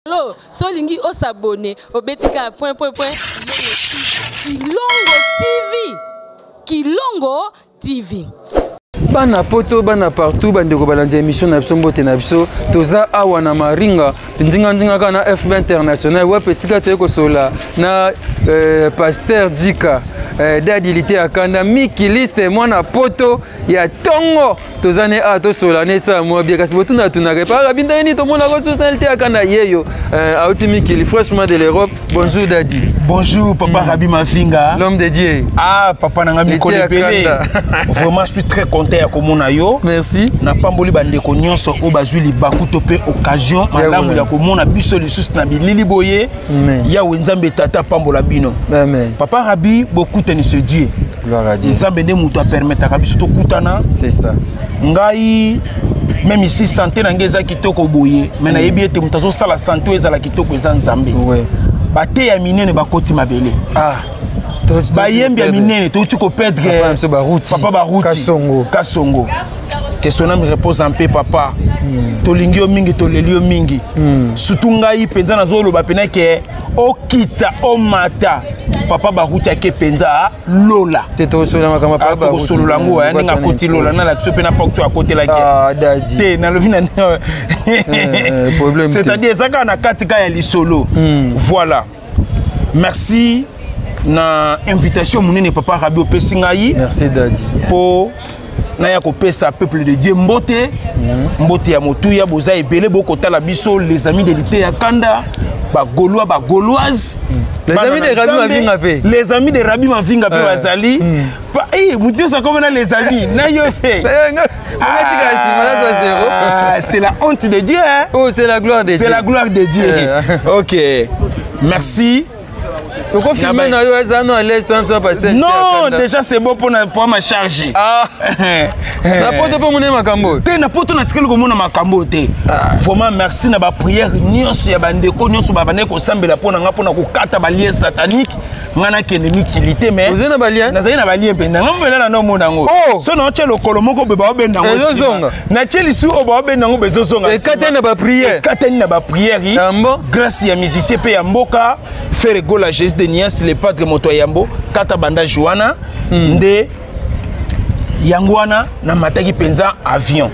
Lo, so olingi o s'abonner, obeti kaka point point point Kilongo TV. Kilongo TV. Bana poto bana partout bandeko balandi ya émission na biso mbote na biso toza awa na maringa nzinga nzinga kaka na fb international wapi esika toye kosolola na euh, pasteur jika euh, dadi lite ya kanda mikiliste mwana poto ya tongo toza ne awa tosolola ne esala mwa bie kasi botunatunaka epa rabi ndenge nini tomonaka susu na liteya kanda yeyo euh, auti mikili franchement de l'europe. Bonjour dadi. Bonjour papa. Rabi Mavinga, l'homme de Dieu. Ah papa nanga, mikolo ebele, vraiment je suis très content ya komona yo. Merci. Napamboli bandeko nyonso oyo bazwi libaku to mpe occasion malamu ya komona biso lisusu na bilili boye. Yawe Nzambe Tata pambola bino. Amen. Papa Rabi, bokutani ce Dieu. Gloire à Dieu. Nzambe nde moto apermetaka biso tokutana. C'est ça. Ngai même ici santé na ngai eza kitoko boye, mais nayebi ete moto azosala santé oyo ezala kitoko eza Nzambe. Bateya minene bakoti mabele. Ah. Bayembi ya minene touti koperdre papa Baruti Kasongo. Kasongo, que son âme repose en paix papa. Tolingi yo mingi, toleli yo mingi. Surtout ngai mpenza nazoloba pena ke okita omata, papa Baruti ake mpenza lola. Te, tokosolola makambo ya papa. Tokosolola yango ya ndenge akoti lola, nalakisi yo mpe na porte oyo akotelaki. Ah, dadi. Te, nalobi na problème te. C'est-à-dire eza kaka na kati kaka ya lisolo. Voilà, merci na invitation monene papa Rabi opesi ngai. Merci dadi. Mpo naya kopesa peuple de Dieu mbote, mbote ya motuya. Boza ebele bokotala biso, les amis de lite ya kanda, bagaulois, bagauloise. Les amis de Rabi Mavinga mpe. Les amis de Rabi Mavinga mpe bazali. Motu nyonso akoma na les amis na yo mpe. Onatika nsima nazwa zéro. Ah, c'est la honte de Dieu, hein? Oh, c'est la gloire de Dieu. C'est la gloire de Dieu. Ok, merci. Tokofilme na yo eza no à l'aise to biso pasteur. Non, déjà c'est bon mpona po ma charge. Ah, na poto mpo mona makambo. Te, na poto natikali komona makambo te. Vraiment merci na baprière nyonso ya bandeko nyonso babandaki kosambela mpo na nga, mpona kokata balien satanique nga nakende mikili te, mais ozali na balien. Nazali na balien mpenza, nga mpena na nomona yango. Oh! So naotya lokolo moko boye, baobenda yango. Ezozonga. Natie lisu oyo, baobenda yango, bezozonga. Ekatani na baprière. Ekatani na baprière. Ah bon? Grâce ya musicien mpe ya mboka Ferre Gola, Jésus de Nias, le padre, moto ya yambo kata bandage wana nde yango wana namataki mpenza avion.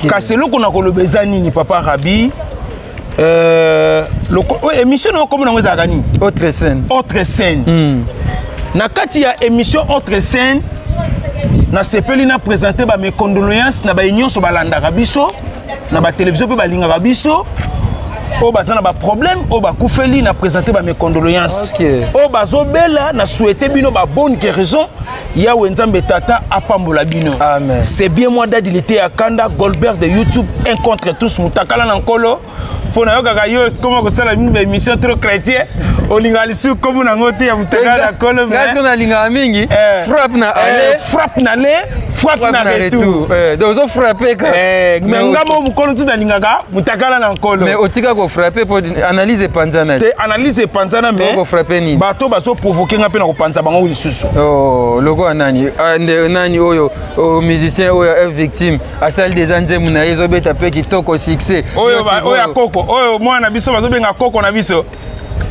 Kasi eloko na koloba eza nini, papa Rabi? Oyo émission na okomona yango ezalaka nini? Autre scène. Autre scène. Na kati ya émission autre scène, nasepeli na présente bames condoléances na baye nyonso balandaka biso na batelevizio mpe balingaka biso, oyo baza na baproblème, oyo bakufeli, na présente bames condoléances. Oyo bazobela, na souhaite bino babonne guérison. Yawe Nzambe Tata apambola bino. Amen. C'est bien moi, Dadi Lite ya Kanda, Goldberg de YouTube, un contre tous, mutakala na nkolo. Mpo nayokaka yo koma kosala mingi baémission trop chrétien, olingaka lisusu komo nango te ya mutakala na nkolo. Ngai soki nalingaka mingi frappe na aller. Frappe na aller, frappe na retour. Donc ozofrappe ka. Mais nga mo mokolo nti nalingaka mutakala na nkolo. Mais otika kofrappe mpo analyse epanzana. Te, analyse epanzana, mais kofrappe nini? Bato bazoprovoke nga mpe na kopanza bango lisusu. Oh, lokola nani? Ah, nde nani oyo, oyo musicien oyo ya victime asali deja nzembo na ye, ezobeta mpe kitoko, succès. Oyo oyo ya koko, oyo mwana na biso bazobenga koko na biso.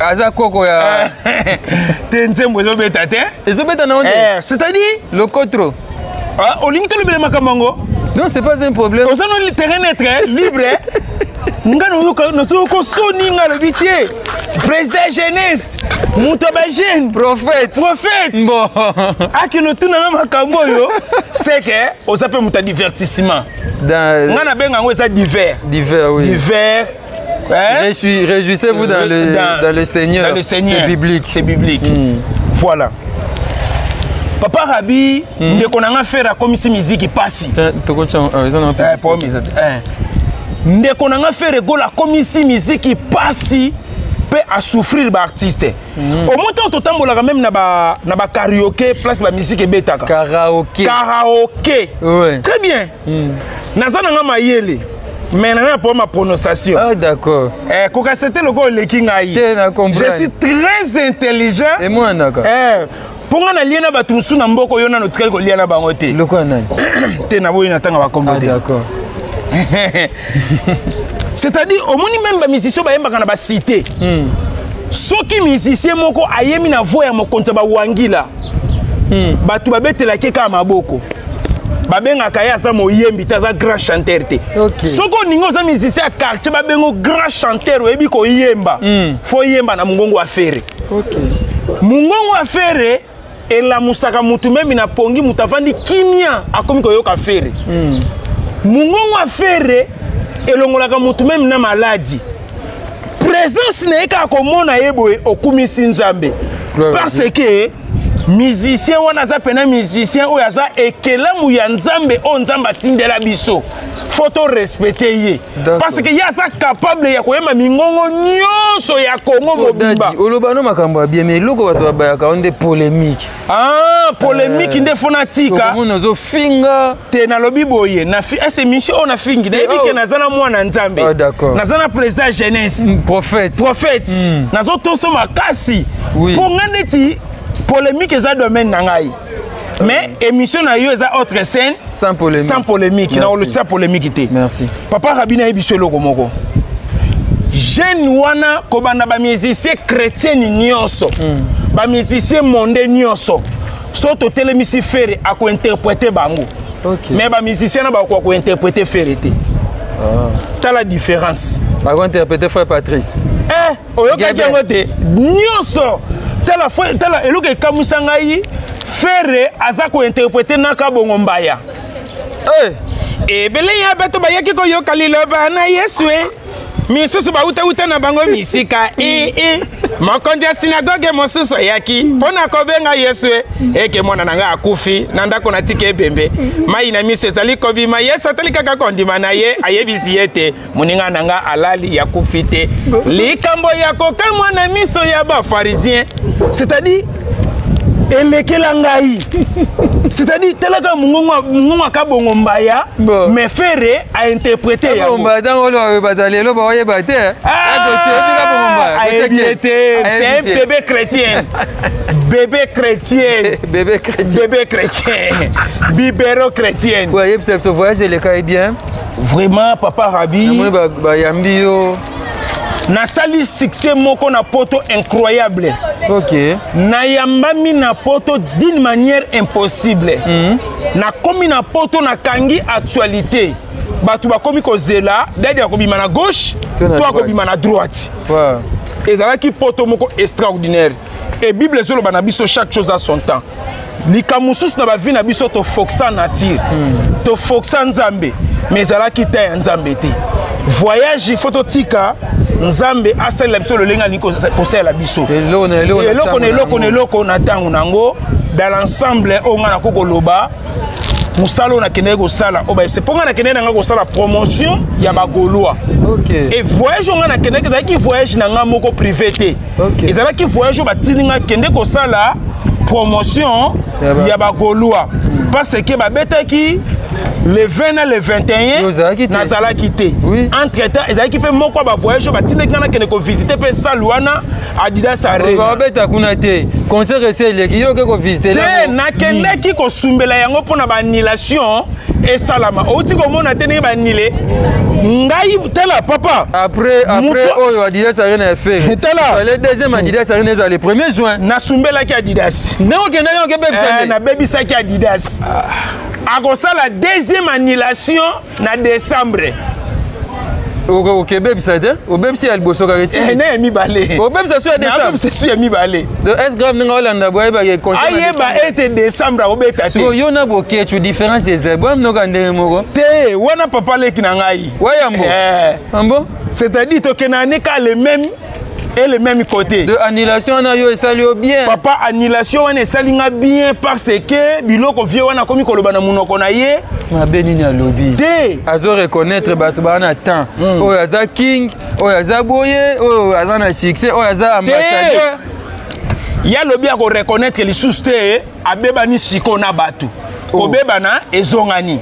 Aza koko ya Te, nzembo ezobeta te. Ezobeta na onde. C'est-à-dire lokotro. Ah, olingi tolobela makambo yango? Non, c'est pas un problème. Oza no terrain neutre, libre. Nga nazoyoka soni, nga alobi te président jeunesse, moto ya bajeune. Prophète. Prophète. Bon. Akende otunanga makambo oyo, c'est que oza mpe moto ya divertissement. Dans Nga nabenga yango eza divers. Divers, oui. Divers, hein? Réjouissez-vous dans le Seigneur. Dans le Seigneur. C'est biblique. C'est biblique. Voilà. Papa Rabi, ndeko na nga Ferre akomisi miziki pasi. Tokotya eza na Eh, problème eza te. Ndeko na nga Ferre Gola akomisi miziki pasi mpe asouffrir baartiste. Au moins ntango totambolaka même na bakaraoke, place bamiziki ebetaka. Karaoke. Karaoke. Très bien. Naza na nga mayele, mais nanga na problème ya prononciation. Ah, d'accord. Eh, kokasa te lokola oleki ngai. Te, na comprendre. Je suis très intelligent. Emonanaka. Eh, mpo nga nalie na bato mosusu na mboka oyo nano tikali kolia na bango te. Lokola nani? Te, naboyi na ntanga bakombo Ah, te. d'accord. C'est-à-dire omoni même bamusicien bayembaka na bacité. Soki musicien moko ayemi na voix ya mokonzi ya bawangila, bato babetelaki kaka maboko, babengaka ye aza moyembi te, aza grand chanteur te. Soki oningi oza musicien ya quartier, babengo grand chanteur, oyebi koyemba, faut yemba na mongongo ya Ferre. Mongongo ya Ferre elamusaka mutu même na pongi. Mutu avandi kimia, akomi koyoka Ferre. Mongongo ya Ferre elongolaka mutu même na maladie. Présence na ye kaka, komona ye boye, okumisi Nzambe. Gloire à Parce que musicien wana aza pena musicien oyo aza ekelamu ya Nzambe, oyo Nzambe atindela biso, faut torespecte ye. Parce que ye aza capable ya koyemba mingongo nyonso ya Kongo mobimba. Daddy, oloba no makambo ya bien, mais eloko bato babayaka yo nde polémique. Ah, polémique nde faut natika. Okomona ozofinga. Te, nalobi boye na ese émission oyo nafingi, nayebi ke naza na mwana Nzambe. Ah, d'accord. Naza na président ya jeunesse. Prophète. Prophète. Nazotoso makasi. Mpo nga neti polémique eza domaine na ngai, mais émission na yo eza autre scène. Sans polémique. Sans polémique. Merci. Nakolotisa polémique te. Merci. Papa Rabi, nayebi biso eloko moko, jeune wana kobanda bamusicien chrétienne nyonso, bamusicien monde nyonso, so totelemisi Ferre, akointerprete bango. Mais bamusicien na bakoka kointerprete Ferre te. Tala différence. Bakointerprete frère Patrice. Eh, oyokaki yango te nyonso. Tala, tala eloko ekamwisa ngai, Ferre aza kointerprete naka bongo mbaya. Hey. Ebele ya bato bayaki koyoka liloba na Yesu e, misusu bautauta na bango misika. Ii mokonzi ya sinagoge mosusu ayaki mpo na kobenga Yesu e eke mwana na ngai akufi na ndako, natika ebembe, mai na miso ezali kobima. Yesu atali kaka kondima na ye, ayebisi ye ete moninga na ngai alali, akufi te. Likambo ya kokamwa na miso ya bafarisien, c'est-à-dire elekela ngai, c'est-à-dire talaka mongongo akabongo mbaya. Bon. Mais Ferre ainterprete yango. Mbaya, ntango oyo bato lelo baoyeba te. Ayebi ye te, c'est un bébé chrétien, bébé chrétien. Bébé chrétien. Bébé chrétien, bibero chrétien. Ouais, yebisa biso, voyage eleka ye bien? Vraiment, papa Rabi, namoni bayambi yo. Nasali succès moko na poto incroyable. Nayambami na poto d'une manière impossible. Nakomi na poto, nakangi actualité, bato bakomi kozela Daddy akobima na gauche to na to droite. Akobima na droite. Ezalaki poto moko extraordinaire. Et Bible ezoloba na biso, chaque chose a son temps. Likambo mosusu na bavie na biso, tofoxa nature, tofoxa Nzambe, mais ezalaki te ya Nzambe te. Voyage, il faut totika Nzambe asalela biso lolenge alingi kosalela biso. Eloko na eloko na eloko na ntango eloko na na yango. Eloko na ntango na yango. Dans l'ensemble, oyo ngai nakoki koloba, mosala oyo nakendeki kosala, oyo bayebisa mpo ngai nakendeki na ngai kosala promotion ya bagaulois. Et voyage oyo ngai nakendeki ezalaki voyage na ngai moko privé te. Ezalaki voyage oyo batindi ngai kende kosala promotion ya bagaulois, parce que babetaki le 20 na le 21. Yo ozalaki te. Nazalaki te. Entre temps, ezalaki mpe moko ya bavoyage oyo batindaki ngai nakende kovisite mpe salle wana, Adidas Arena. Babeta kuna te, concert esi eleki, yo oke kovisite. Te, nakendaki kosumbela yango mpo na baannulation esalama. Outi komona te ndenge baannule ngai. Tala papa. Après oyo Adidas Arena ya Ferre. Tala. Le deuxième Adidas Arena ezala le 1er juin. Nasumbelaki Adidas. Ndenge okendaki, okebebisa. Eh, nabebisaki Adidas. Akosala deuxième annulation na décembre. Okebebisa te, obebisi ya liboso kaka esili. Na ya mibale. Obebisa su ya décembre. Nabebisa su ya mibale. Donc est grave ndenge olanda boye, ayebaka concert na Ayeba décembre. ete décembre akobeta te. Sikoyo yo na Bokecu, différence ezali boya mnoka ndenge moko. Te, wana papa leki na ngai. Wayambo. Eh, ambo. C'est-à-dire tokendaka ne ka le même et le même côté. De annulation wana, yo esali yo bien. Papa, annulation wana esali nga bien, parce que biloko vie wana akomi koloba na monoko na ye. Mabe nini alobi? Te. Azo reconnaître bato baa na temps oyo aza king, oyo aza boye, oyo aza na succès, oyo aza ambassadeur. Ye alobi akoreconnaître lisusu te, abebani sikoyo na bato. Oh. Kobebana ezongani,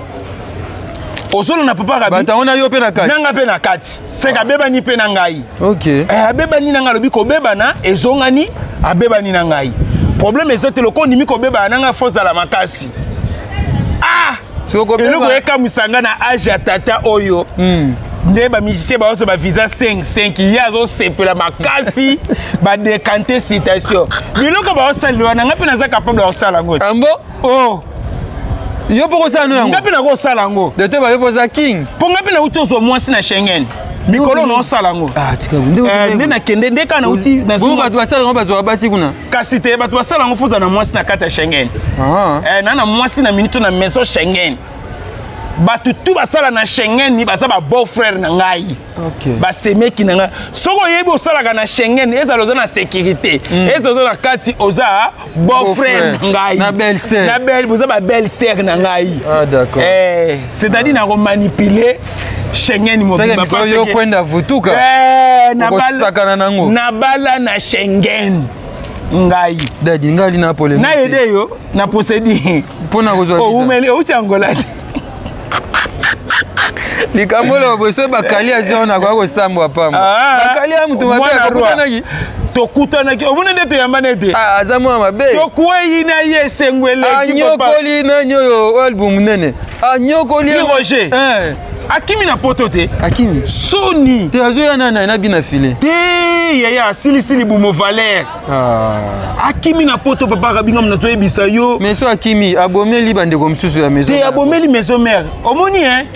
ozolanda papa Rabi? Bato yango na yo mpe na kati. Nanga mpe na kati, seke abebani mpe na ngai. Eh, abebani na ngai, alobi kobebana ezongani, abebani na ngai. Problème eza te, loko ondimi kobebana na ngai, faut ozala makasi. Ah, Sikoyo eloko ekamwisa ngai na age ya tata oyo. Nde bamusicien baoso bavisa 5 5, ye azosepela makasi, badécanter citation, biloko baosalela wana, ngai mpe naza capable ya kosala yango. Ambo. Oh. Yo mpo kosala no yango? Ngai mpe nakosala yango. Docteur, bayo mpo oza king. Mpo ngai mpe nauti ozwa mwasi na Schengen, mikolo naosala yango. Ah, tika nde. Nde nakende, nde kaka nauti. Bongo bato basala yango, bazwaka basi kuna? Kasi te, bato basala yango, foza na mwasi na kati ya Schengen. Ah. Na mwasi na minute na maison Schengen. Bato tu basala na Schengen baza ba beau frère na ngai, basemeki na ngai. Soki oyebi osalaka na Schengen, ezala oza na sécurité, ezala oza na kati, oza beau frère na ngai. Na belle sœur. Na belle, boza ba belle sœur na ngai. Ah, d'accord. C'est-à-dire nakomanipuler Schengen mobimba. Yo kwenda vutuka. Okosakana nango. Nabala na Schengen ngai. Dadi, ngai na polémique. Nayede yo na procédure. Mpona kozwa visa. Oumeli, outi Angola te. Likambo oyo boye, soki bakali azwi wana, akoka kosambwa pamba. Bakali ya moto mabe. Mwana roi. Akutanaki. Tokutanaki, omoni nde toyambana ete. Ah, aza mwana mabe. Tokwei na ye, esengo eleki papa. Anyokoli nani oyo album nene anyokoli. Guy Roger. Eh, akimi na poto te. Akimi. Soni. Te, azoya nani na bina file. Te, yaya asilisi libumo valeur. Ah. Akimi na poto, papa akabinga na toyebisa yo. Mais so akimi, abomeli bandeko mosusu ya maison. Te, abomeli maison mère, omoni hein,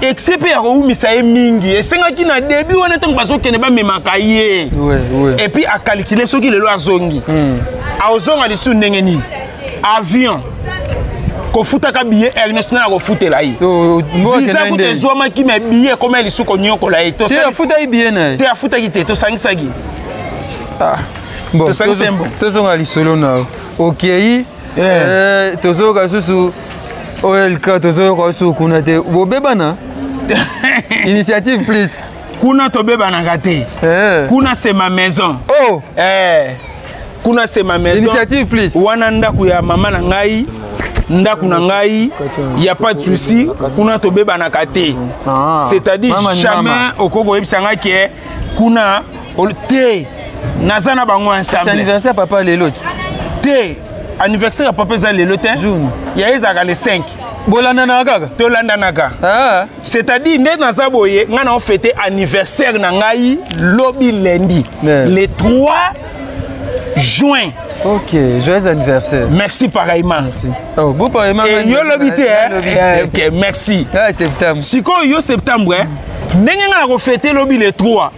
excès mpe ya kowumisa ye mingi. Esengaki na début wana, ntango bazokende, bamemaka ye. Ouais. Et puis acalculer, soki lelo azongi, azonga lisusu ndenge nini? Avion kofutaka billet, Air National akofutela ye. Oh, mboka. Visa Akendaki kuta ndenge. Ezwamaki, mais billet ekoma lisusu konyokola ye. Te, afutaki billet na ye. Te, afutaki te, tosangisaki. Bon, Tosangisi mbo. Tozonga lisolo na yo. Okei, tozoyoka susu OLK, tozoyoka susu kuna te, bobebana Initiative Plus. Kuna tobebanaka te. Kuna c'est ma maison. Oh. Kuna c'est ma maison. Initiative Plus. Wana ndako ya mama na ngai, ndako na ngai, ya pas de souci, kuna tobebanaka te. Ah. C'est-à-dire Mama ni jamais mama. okoki koyebisa ngai ke kuna te, naza na bango C'est ensemble. anniversaire papa lelo ti. Te, anniversaire ya papa eza lelo te. Jour. Ya ezalaka le 5. Bolandanaka kaka. Tolandanaka. Ah. C'est-à-dire nde naza boye, ngai na ofêter anniversaire na ngai lobi lundi, le 3 juin. Ok, joyeux anniversaire. Merci, pareillement. Merci. Oh, bon, pareillement. Et yo lobi te, eh? Ok, merci. Ah, septembre. Sikoyo yo septembre, eh? Ndenge ngai nakofêter lobi le 3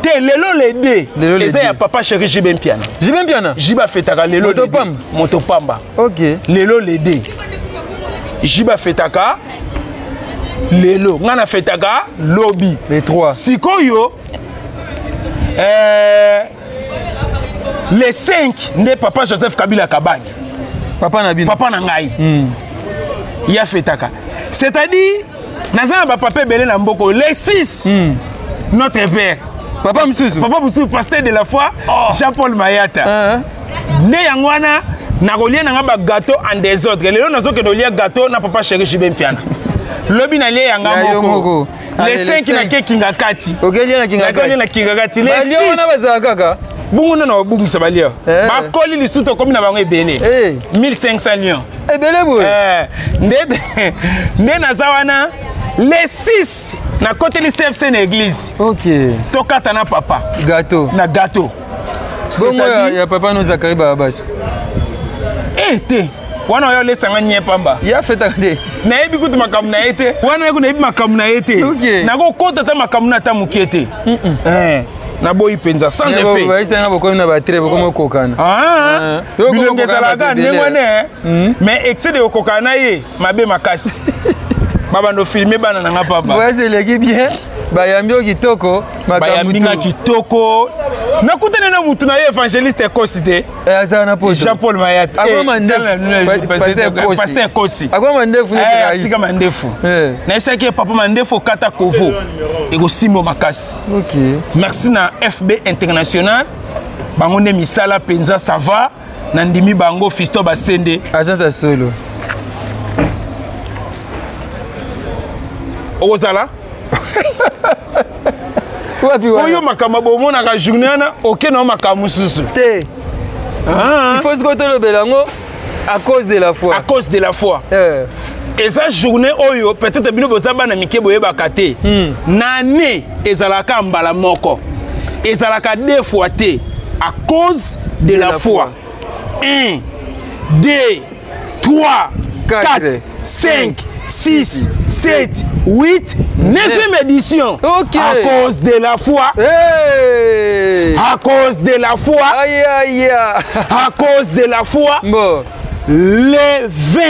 te, lelo le 2. Lelo le Eza ya 2. papa chéri JB Mpiana. JB Mpiana. JB afetaka lelo Moto le 2. pamba. Moto pamba. Ok. Lelo le 2, JB afetaka lelo, ngai nafetaka lobi. Le 3. Sikoyo le 5 nde papa Joseph Kabila Kabange. Papa na bino. Papa na ngai, ye afetaka. C'est-à-dire naza na bapapa ebele na mboka. Le 6, notre père. Papa mosusu. Papa mosusu, pasteur de la foi Jean-Paul Mayata. Ah, Nde yango wana nakolia nanga bagâteau en désordre. Lelo nazokende kolia gâteau na papa chéri JB Mpiana, lobi nalie yanga Ya yo moko. moko. Le Allez, le 5 5. nake Kinga Kati. Okelia na Kinga. Nakolia na Kinga Kati le Balia wana 6. bazala kaka. Bongo nano babungisa balia. Eh. Bakoli lisusu, tokomi na bango ebele. Eh. 1500 lions. Ebele boye. Eh, nde naza wana le 6, nakoteli CFC na église. Tokata na papa. Gâteau. Na gâteau. Bongo ya, C'est-à-dire- ya papa no Zakari Barabas. Eh, te, wana oyo olesanga nye pamba. Ya fetaka te. Nayebi kutu makambo na ye te wana, yeku nayebi makambo na ye te. Nakokota ata makambo na ata mokie te. Eh, naboyi mpenza sans effet. Bayisanga bokomi na batre, bokomi okokana. Ah, Ah. Yo bilongo okokana ezalaka bato ndenge ebele. wana, eh. Mais excès de kokokana na ye mabe makasi, babando filmer bana na nga pamba. Voyage eleki bien, bayambi yo kitoko, makambo Bayambi nga tu. kitoko, nakutani na mutu na ye, évangéliste Ekosi te. Eh, azala na poto. Jean Paul Mayata. Akoma mandefu. Pasteur Ekosi. Pasteur Ekosi. Akoma mandefu neti Eh, rais. atika mandefu. Eh. Nayebisaki ye: papa, mandefu okata kovo ekosimba makasi. Merci na FB International, bango nde misala mpenza, ça va, nandimi bango, Fiston Basende. Agence ya solo. Okozala Wapi wana? Oyo makambo bomonaka journée wana, oke na yo makambo mosusu. Te. Ah, Il faut sikoyo tolobela yango à cause de la foi. À cause de la foi. Eh. Eza journée oyo peut-être bino boza bana mike boyebaka te. Na année ezalaka mbala moko, ezalaka deux fois te, à cause de la foi. 1, 2, 3, 4, 5, 6, 7, 8, 9e édition. À cause de la foi. Hey! À cause de la foi. Aïe, aïe. À cause de la foi. Bon. Le 20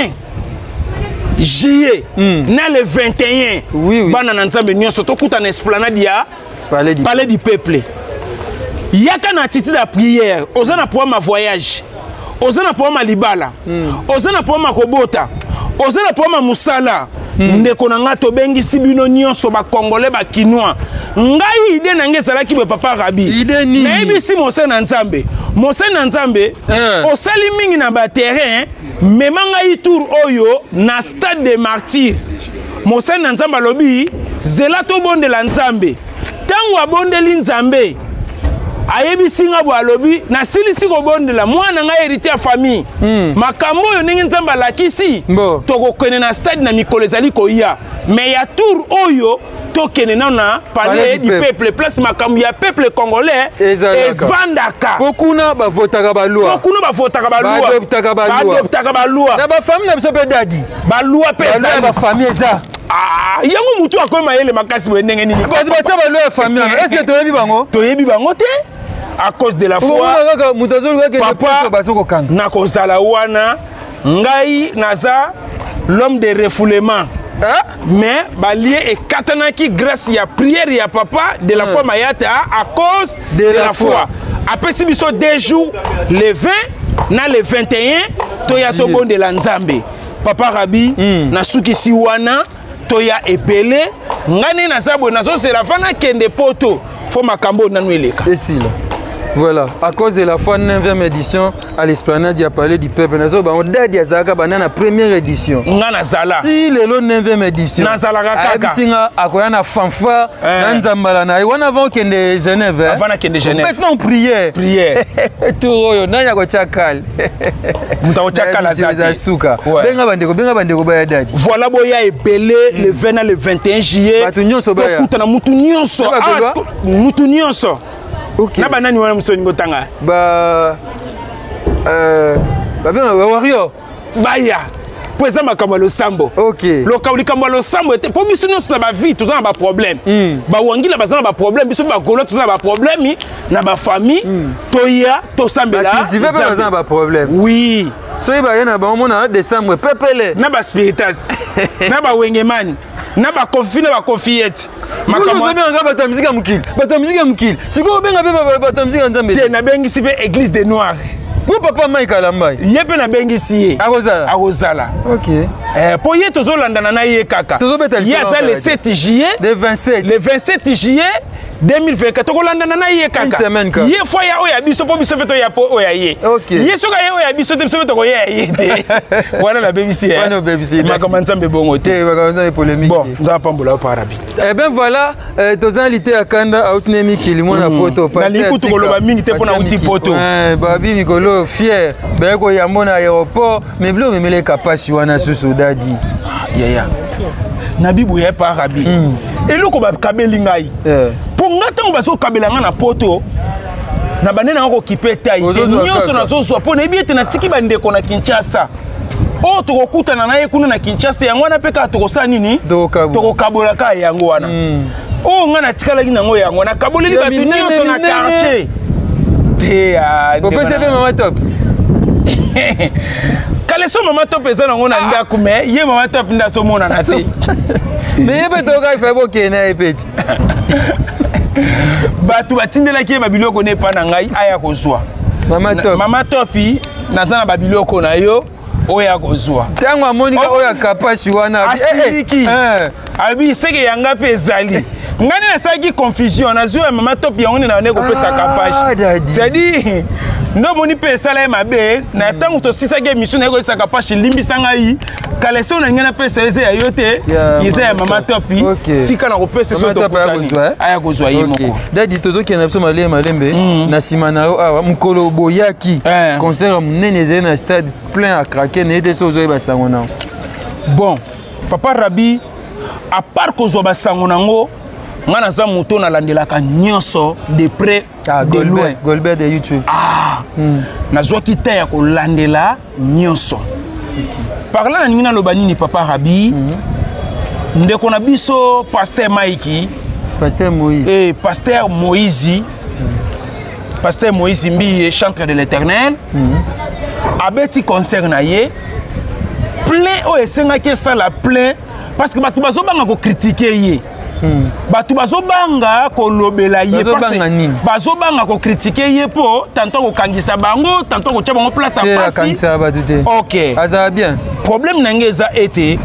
juillet na le 21, bana na Nzambe nyonso, tokuta na esplanade ya Palais du Palais du Peuple. Yaka na attitude ya prière. Oza na problème ya voyage, oza na problème ya libala, oza na problème ya kobota, oza na problème ya mosala. Ndeko na ngai, tobengisi bino nyonso, Bacongolais, Bakinois. Ngai, idée na ngai ezalaki boye, papa Rabi. Idée nini? Nayebisi mosali na Nzambe, mosali na Nzambe, osali mingi na baterrain, mema ngai tour oyo na Stade de Martyr. Mosali na Nzambe alobi: zela, tobondela Nzambe. Ntango abondeli Nzambe, ayebisi nga boye, alobi: nasilisi kobondela, mwana ngai héritier ya famille, makambo oyo ndenge Nzambe alakisi, Bon. tokokende na stade na mikolo ezali koya, mais ya tour oyo tokende nano na Palais Palais du du Peuple, place makambo ya peuple congolais Ezalaka. evandaka. Po kuna bavotaka baloi. Po kuna bavotaka baloi. Baadoptaka baloi. Baadoptaka baloi. Na bafamille na biso mpe, dadi. Baloi mpe Baloi ya ezali. bafamille eza. Ah, yango motu akomi mayele makasi boye ndenge nini? Bato batya baloi ya famille wana, est-ce toyebi bango? Toyebi bango te. À cause de la foi. Okomona kaka moto azoluka kende Papa, poto, bazokokanga. Nakozala wana. Ngai naza l'homme de refoulement, Ah? mais balie ekatanaki grâce ya prière ya papa de la foi Mayata. À cause de la foi, apesi biso 2 jours, le 20 na le 21, toya tobondela Nzambe. Papa Rabi, nasukisi wana. Toya ebele. Ngai nde naza boye, nazozela va nakende poto, fo makambo oyo nanu eleka. Esila. Voilà, à cause de la foi, 9e édition à l'esplanade ya Palais du Peuple. Nazo bango, dadi azalaka banda na première édition. Nga nazala. Si lelo 9e édition. Nazalaka kaka. Ayebisi nga akoya na fanfare Eh. na nzambala na ye wana avant okende Genève. Eh? Avant nakende Genève. Maintenant prière. Prière. Tour oyo nani akotia kale? Moto akotia kale aza Eza te. suka. Ouais. Benga bandeko, benga bandeko baya, dadi. Voilà, boya ebele le 20 na le 21 juillet. Bato nyonso baya. Tokutana, mutu nyonso. Na Ah, Bagaulois? mutu nyonso. OK. Na banani wana mosu olingi otanga? Ba babenga ba warrior. Baya, mpo eza makambo ya losambo. Likambo ya losambo ete mpo biso nyonso na bavie toza na baproblème. Bawangila baza na baproblème, biso Bagaulois toza na baproblème na bafamille. Toya tosambela. Bacultive mpe Nzambe. baza na baproblème. Oui. Soki baye na bango, mona décembre pepele. Na baspiritas, na bawengemani, na bakofi, na bakofiyete. Makambo ozobengaka bato ya miziki ya mokili, bato ya miziki ya mokili, sikoyo obenga mpe bato ya miziki ya Nzambe. Te, nabengisi mpe église de noir. Bo papa Mike Alambai? Ye mpe nabengisi ye. Akozala? Akozala. OK. Mpo ye tozolandana na ye kaka. Tozobeta Ye aza le 7 juillet. Le 27. Le 27 juillet 2024, tokolandana na ye kaka. Une semaine kaka. Ye fo ya oyo ya biso, mpo biso mpe toya mpo oyo ya ye. Ye soki aye oyo ya biso te, biso mpe tokoya ya ye te. Wana nabebisi ye. Wana obebisi ye. Makambo ya Nzambe bongo te. Te, makambo ya Nzambe polémique. Bon, Nzambe apambola yo, parabi. Eh ben voilà, toza lite ya kanda auti ne mikili, mwana poto. Nalingi kutu koloba mingi te mpo nauti poto. Babi mikolo fier baye koyambo na aéroport, mais bilo omemeleka pasi wana susu, dadi. Yaya, nabi boye, parabi, eloko bakabeli ngai, mpo nga ntango bazokabela nga na poto, na bande nanga kokipe tai te. Ozozwa Nyonso kaka. nazozwa mpo nayebi ete natiki bandeko na Kinshasa oyo tokokutana na ye kuna na Kinshasa. Yango wana mpe kaka tokosala nini? Tokokabola. Tokokabola kaka yango wana. Oyo ngai natikalaki nango, yango nakaboleli Ya bato minene, nyonso na minene. quartier te. Ah, ndeko Opesi mpe mama top? Kaleso mama top eza nango na ndako, mais ye mama top nde azomonana te. Mais ye mpe toyoka ifa bokende na ye peti. Bato batindelaki ye babiloko ne epa na ngai, aya kozwa. Mama top. Mama topi, naza na babiloko na yo oyo akozwa. Ntango amonika Oh. oyo akapasi wana abi, eh, eh, Asiliki. eh. Abi seke yanga mpe ezali ngai nde nasalaki confusion, nazwi ya mama top, yango nde na nde kopesa. Ah, Kapashi, daddy. c'est-à-dire nde omoni mpe esala ye mabe na ntango tosisaki émission na ye koyesaka Kapashi: limbisa ngai, kaleso na ngai napesa eza ya yo te, Ya eza ya mama mama topi. Ok. Tika na kopesa so Mama top aya tokutani. kozwa, eh? Aya kozwa ye Ok. moko. Dadi, tozokende na biso malembe malembe na nsima na yo awa. Mokolo boyaki, Eh. concert ya monene ezali na stade plein à craquer, naye te so ozoyeba sango nao. Bon, papa Rabi, à part kozwa basango nango, nga naza moto nalandelaka nyonso de près, ah, de loin. Golbert de YouTube. Ah, nazwaki te ya kolandela nyonso. Okay. Par là, nalingi naloba nini, papa Rabi? Ndeko na biso pasteur Maiki, pasteur Moïse. Et pasteur Moïse, pasteur Moïse Mbiye, chantre de l'Éternel, abeti concert na ye plein oyo esengaki esala plein, parce que bato bazobanga kocritiquer ye, bato bazobanga kolobela ye. Bazobanga nini? Bazobanga kocritiquer ye mpo tantôt kokangisa bango, tantôt kotia bango place ya te. pasi. Akangisaka bato te. Ok. Azala bien. Problème na ngai eza ete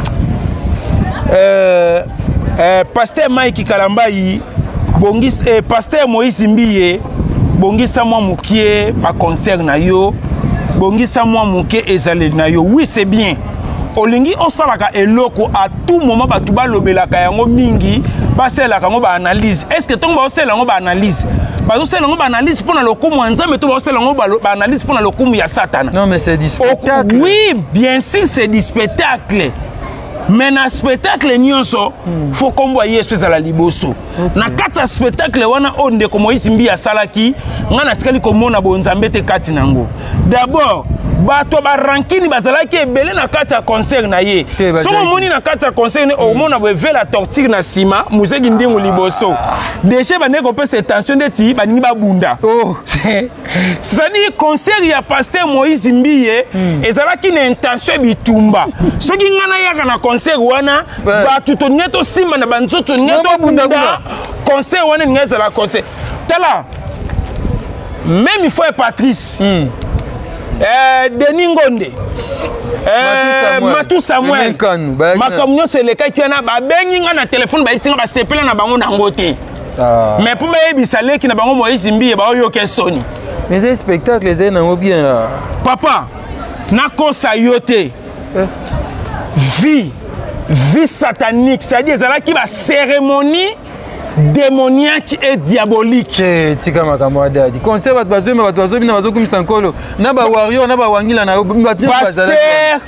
pasteur Mike Kalambai bongis, pasteur Moïse Mbiye, bongisa mwa mokie baconcert na yo, bongisa mwa moke ezaleli na yo. Oui, c'est bien, olingi osalaka eloko, à tout moment bato balobelaka yango mingi, basalelaka yango baanalyse. Est ce que ntongo baosalela yango baanalyse, bazosala yango baanalyse mpo na lokumu ya Nzambe to baosala yango baanalyse mpo na lokumu ya Satana? Non, mais c'est du spectacle. Oui, bien sûr, c'est du spectacle, mais na spectacle nyonso, faut kombo ya Yesu ezala liboso. Na kati ya spectacle wana oyo ndeko Moïse Mbi asalaki, ngai natikali komona bonzambe te kati nango. D'abord, bato ya barankini bazalaki ebele na kati ya concert na ye. Te, bazalaki. Soki omoni na kati ya concert ne, omona boye ve la torture na nsima, muzeki ndingu liboso, déjà bandeki kopesa tension ndeti balingi babunda. Oh. C'est-à-dire, concert ya pasteur Moïse Mbiye ezalaki na intention ya bitumba. Soki ngai nayaka na concert wana, bato toningai tosimba na banzoto, ningai Ngai babunda tobunda. kuna. Concert wana ningai ezala concert, tala, même fois Patrice, Denis Ngonde, Samuel. Matu Samuel. Aimé Nkanu, bayaki Makambo nyonso elekaki wana, babengi nga na telefone, bayebisi nga basepela na bango nango te. Ah. Mais mpo bayebisa leki na bango Moïse Mbiye, baoyoka esoni. Mais eza spectacle, ezali nango bien, ah. Papa, nakosa yo te. Eh. Vie satanique, c'est-à-dire ezalaki bacérémonie démoniaque et diabolique. Te, tika makambo ya dadi. Concert, bato bazoyemba, bato bazobina, bazokumisa Nkolo, na bawarrior na bawangila na bato nyonso bazalaki. Pasteur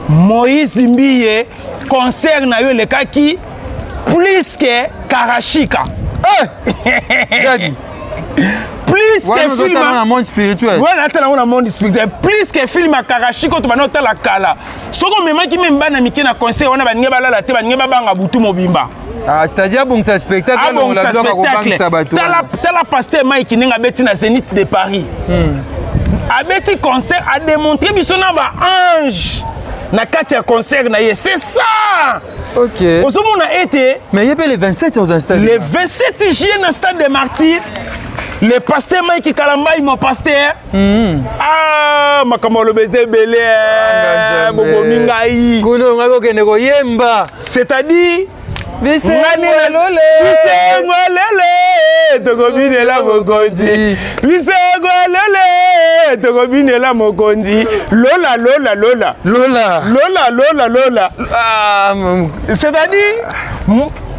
Moïse Mbiye, concert na yo elekaki plus que Karashika. Eh! Dadi. Plus que wana film ozotala na monde spirituel. Wana atala yango na monde spirituel, plus que film ya Karashika oyo tobanda otala kala. Soki omemaki meme bana mike na concert wana, baninge balala te, baninge babanga butu mobimba. Ah, c'est-à-dire abongisa spectacle, alongola Abongisa biloko spectacle. akobangisa bato. Tala, tala pasteur Mike ndenge abeti na Zénith de Paris, abeti concert, adémontre biso na baange na kati ya concert na ye, c'est ça. Ok. Ozomona ete Mais ye mpe le 27 oza stade. Le 27 juillet na stade de Martyr, le pasteur Mike Kalambai, mon pasteur, ah, makambo aloba eza ebele, eh, bobomi ngai. Kuna ongaki kokende koyemba. C'est-à-dire Bisengo lole. Bisengo lele, tokobinela mokonzi. Bisengo lele, tokobinela mokonzi. Lola, lola, lola. Lola. Lola, lola, lola. Ah, C'est-à-dire,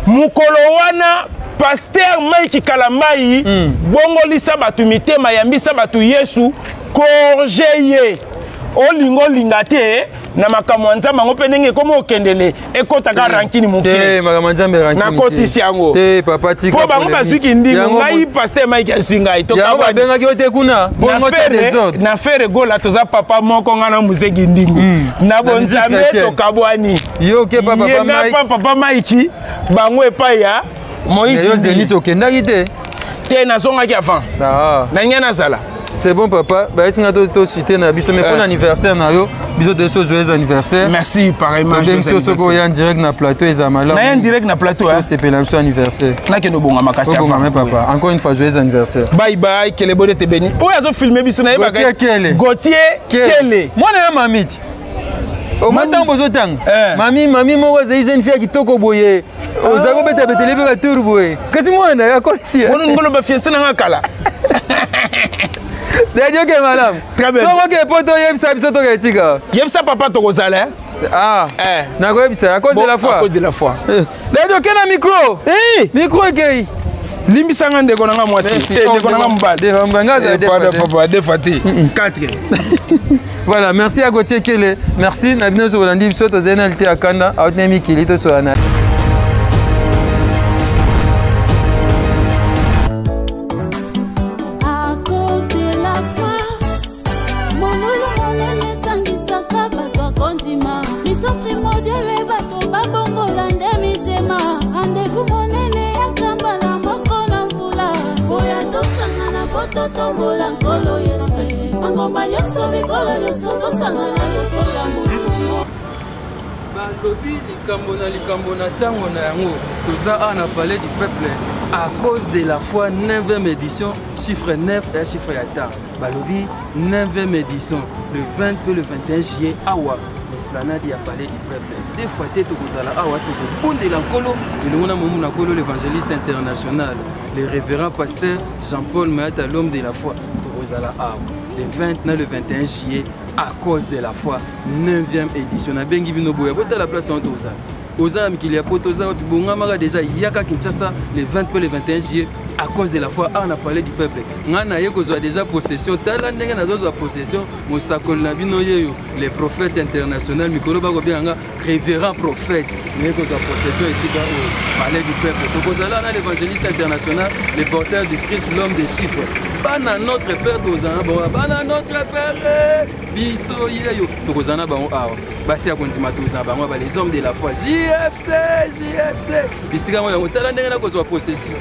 mokolo wana, pasteur Mike Kalambai, bongolisa bato mitema, yambisa bato Yesu, corge ye. Olinga olinga te, na makambo ya Nzambe yango mpe ndenge ekómi okendele, ekɔtaka rankini te. Moke. Makambo ya Nzambe rankini te. Nakotisi yango. Te, papa, tika Mpo bango polémique. bazwiki ndingo. Yango Ngai, pasteur Mike azwi ngai. Yango Tokabwani. babengaki yo te kuna Na bongo tia Ferre, désordre. na Ferre Gola toza papa moko, ngai na muzeki ndingo na Na musique bonzambe chrétienne. tokabwani. Yo oke pa Ye papa nga Mike. pa papa Mike, bango epai ya Mais Moïse yo Mbiye. Zénith okendaki te. Te, nazongaki avant. Ah. Na ngai nazala. C'est bon, papa, bayesi nga tosite na biso, mais mpona anniversaire na yo, biso toyesi joyeux anniversaire. Merci, pareillement. Tobengi so soki oya en direct na plateau, eza Naye en malamu. direct na plateau, hein. Tosepela biso anniversaire. Nakende obongama kasi. Obongame. Avant. Papa, encore une fois, joyeux anniversaire. Bye bye, que le bon te béni. Oyo azofilme biso nayebaka. Gauthier Kele. Gauthier Kele. Mwana ya mami ti oma ntango bozotanga. Eh. Mami, mami moko azali jeune fille ya kitoko boye, ozali kobeta betele mpe batour boye, kasi mwana akolisi. Wana ngolo bafiancé nanga kala. Dadi, oke malamu. Très bien. Soki oke po toyebisa biso toka etika. Yebisa papa tokozala, hein? Ah, Eh. nakoyebisa à cause de la À foi. cause de la foi. Eh, Dadi, oke na micro. Eh! Micro ekei. Limbisanga, ndeko nanga mwasi. Merci. Eh, ndeko nanga mobali. Ndeko mobali, nga azala Eh, pardon, defa te. papa defa te 4. Voilà, merci à Gauthier Kele. Merci na bino nyonso bolandi biso tozali na lite ya kanda auti na mikili tosola na À cause de la foi, molulu monene esangisaka bato ya kondima. Mission primordiale bato babongola nde mitema. Rendez-vous monene ya mbala moko na mvula. Boya tosangana po totombola Nkolo Yesu. Mangomba nyonso, bikolo nyonso tosangana lokola moto. Balobi likambo na likambo na ntango na yango. Toza awa na Palais du Peuple à cause de la foi, 9e édition, chiffre 9 ya chiffre ya temps. Balobi 9e édition le 20 mpe le 21 juillet awa esplanade ya Palais du Peuple. Deux fois te tokozala awa, tokobondela Nkolo elongo na momu na Nkolo, l'évangéliste international, le révérend pasteur Jean-Paul Mayata, l'homme de la foi. Tokozala awa le 20 na le 21 juillet à cause de la foi, 9e édition. Nabengi bino boya botala place wana tozala. Oza na mikili ya poto, oza wapi, bongamaka déjà, yaka Kinshasa le 20 mpe le 21 juillet à cause de la foi awa na Palais du Peuple. Ngai naye kozwa déjà possession. Tala ndenge nazozwa possession. Mosakoli na bino yeyo, le prophète international, mikolo bakobenga nga révérend prophète. Naye kozwa possession esika oyo, Palais du Peuple. Tokozala na l'évangéliste international, le porteur du Christ, l'homme des chiffres. Bana Notre Père, tozala na bango. Bana Notre Père, biso yeyo, tokozala na bango awa. Basi ya kondima, tozala bango ba les hommes de la foi, JFC, JFC, bisika ngo yango. Tala ndenge nakozwa possession.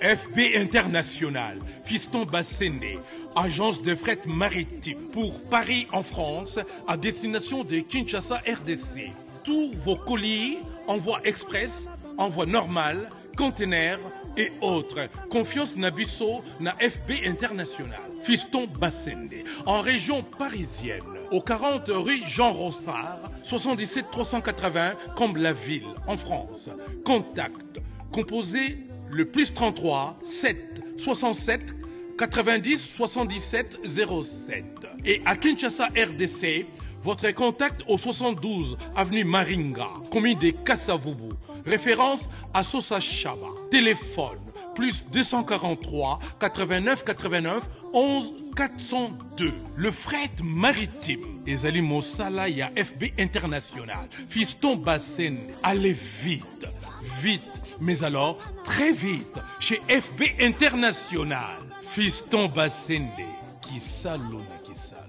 FB International, Fiston Bassende, agence de fret maritime pour Paris en France à destination de Kinshasa RDC. Tous vos colis, envoi express, envoi normal, conteneurs et autres. Confiance na biso na FB International. Fiston Bassende, en région parisienne, au 40 rue Jean Rossard, 77 380 Comble-la-Ville, en France. Contact, composé le plus 33 7 67 90 77 07. Et à Kinshasa RDC, votre contact au 72 avenue Maringa, commune de Kasavubu. Référence à Sosa Chaba. Téléphone plus 243 89 89 11 402. Le fret maritime. Ezali mosala ya FB International. Fiston Bassen, allez vite, vite, mais alors très vite chez FB International. Fiston Bassende, Kisalo na Kisalo.